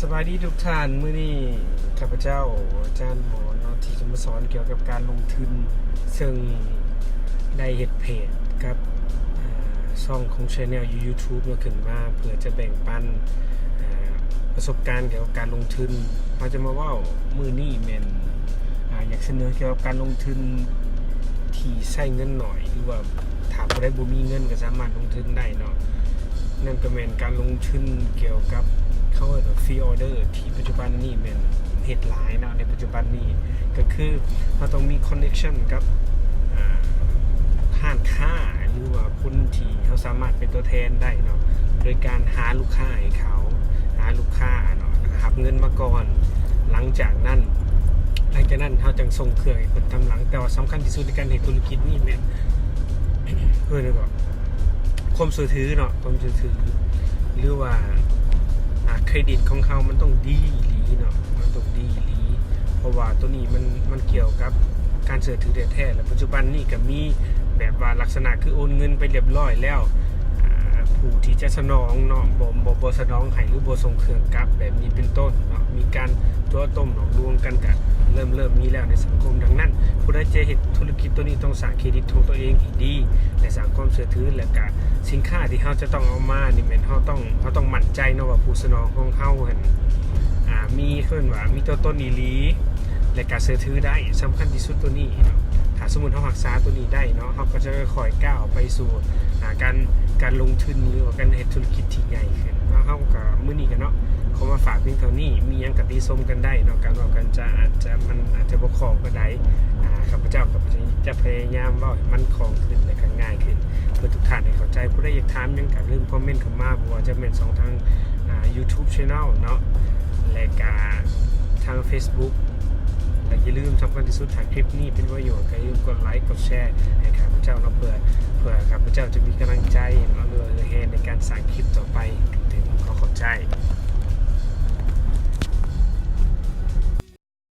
ສະບາຍດີທຸກທ່ານ, ມື້ນີ້ຂ້າພະເຈົ້າ ອາຈານໝອນເນາະ ທີ່ຈະມາສອນກ່ຽວກັບການລົງທຶນ, ເຊິ່ງໄດ້ເຮັດເພຈກັບ ເອີ ຊ່ອງຂອງ channel ຢູ່ YouTube ເນາະ ຂຶ້ນມາ ເພື່ອຈະແບ່ງປັນ ເອີ ປະສົບການກ່ຽວກັບການລົງທຶນ. ເຮົາຈະມາເວົ້າມື້ນີ້ແມ່ນ ອາ ຢາກສະເໜີກ່ຽວກັບການລົງທຶນທີ່ໃຊ້ເງິນໜ້ອຍ ຫຼືວ່າຖ້າຜູ້ໃດບໍ່ມີເງິນກໍສາມາດລົງທຶນໄດ້ເນາະ. ນັ້ນກໍແມ່ນການລົງທຶນກ່ຽວກັບ ເຂົາເອີ້ນວ່າ free order ທີ່ປັດຈຸບັນນີ້ແມ່ນເຮັດຫຼາຍເນາະ. ໃນປັດຈຸບັນນີ້ກໍຄືເຮົາຕ້ອງມີ connection ກັບ ອາ ຮ້ານຄ້າ ຫຼືວ່າຄົນທີ່ເຮົາສາມາດເປັນຕົວແທນໄດ້ເນາະ ໂດຍການຫາລູກຄ້າໃຫ້ເຂົາ, ຫາລູກຄ້າເນາະ ແລ້ວກໍຮັບເງິນມາກ່ອນ. ຫຼັງຈາກນັ້ນ ຫຼັງຈາກນັ້ນເຮົາຈັ່ງສົ່ງເຄື່ອງໃຫ້ເພິ່ນຕາມຫຼັງ. ແຕ່ວ່າສຳຄັນທີ່ສຸດໃນການເຮັດທຸລະກິດນີ້ແມ່ນ ເອີ້ນຫຍັງເກາະ ຄວາມເຊື່ອຖືເນາະ, ຄວາມເຊື່ອຖື ຫຼືວ່າ ອາ ເຄຣດິດຂອງເຮົາມັນຕ້ອງດີອີ່ຫຼີເນາະ, ມັນຕ້ອງດີອີ່ຫຼີ ເພາະວ່າໂຕນີ້ມັນ ມັນກ່ຽວກັບການເຊື່ອຖືແທ້ໆ. ແລະ ປັດຈຸບັນນີ້ກໍມີແບບວ່າລັກສະນະຄືໂອນເງິນໄປຮຽບຮ້ອຍແລ້ວ ອາ ຜູ້ທີ່ຈະສະໜອງເນາະ ບໍ່ ບໍ່ ບໍ່ສະໜອງໃຫ້ ຫຼືບໍ່ສົ່ງເຄື່ອງກັບ ແບບນີ້ເປັນຕົ້ນເນາະ. ມີການຕົວະຕົ້ມຫຼອກລວງກັນ ກໍເລີ່ມ ເລີ່ມມີແລ້ວໃນສັງຄົມ. ດັ່ງນັ້ນ ຜູ້ໃດຈະເຮັດທຸລະກິດໂຕນີ້ ຕ້ອງສ້າງເຄຣດິດຂອງຕົວເອງໃຫ້ດີ ແລະ ສ້າງຄວາມເຊື່ອຖື ແລະ ກະສິນຄ້າທີ່ເຮົາຈະຕ້ອງເອົາມານີ້ ແມ່ນເຮົາຕ້ອງ ເຮົາຕ້ອງໝັ້ນໃຈເນາະວ່າຜູ້ສະໜອງຂອງເຮົາຫັ້ນ ອາ ມີ ເອີ້ນວ່າມີຕົວຕົນອີ່ຫຼີ ແລະ ກະເຊື່ອຖືໄດ້. ສຳຄັນທີ່ສຸດໂຕນີ້ເນາະ, ຖ້າສົມມຸດເຮົາຮັກສາໂຕນີ້ໄດ້ເນາະ ເຮົາກໍຈະຄ່ອຍໆກ້າວໄປສູ່ ອາ ການ ການລົງທຶນ ຫຼືວ່າການເຮັດທຸລະກິດທີ່ໃຫຍ່ຂຶ້ນເນາະ. ເຮົາກໍ ມື້ນີ້ກໍເນາະ ຂໍມາຝາກພຽງເທົ່ານີ້. ມີຫຍັງກໍຕິຊົມກັນໄດ້ເນາະ, ການເວົ້າການຈາອາດຈະ ມັນອາດຈະບໍ່ຄ່ອງປານໃດ. ອາ ຂ້າພະເຈົ້າກໍຈະພະຍາຍາມເວົ້າໃຫ້ມັນຄ່ອງຂຶ້ນ ແລະ ກໍງ່າຍຂຶ້ນ ເພື່ອທຸກທ່ານໄດ້ເຂົ້າໃຈ. ຜູ້ໃດຢາກຖາມຫຍັງກໍຢ່າລືມຄອມເມັນເຂົ້າມາ, ບໍ່ວ່າຈະແມ່ນຊ່ອງທາງ ອາ YouTube Channel ເນາະ ແລະ ກະທາງ Facebook. ແລະ ຢ່າລືມ ສຳຄັນທີ່ສຸດ ຖ້າຄລິບນີ້ເປັນປະໂຫຍດ ກໍຢ່າລືມກົດໄລ ກົດແຊໃຫ້ຂ້າພະເຈົ້າເນາະ ເພື່ອ ເພື່ອຂ້າພະເຈົ້າຈະມີກຳລັງໃຈເນາະ ເພື່ອເຮື່ອແຮງໃນການສ້າງຄລິບຕໍ່ໄປ.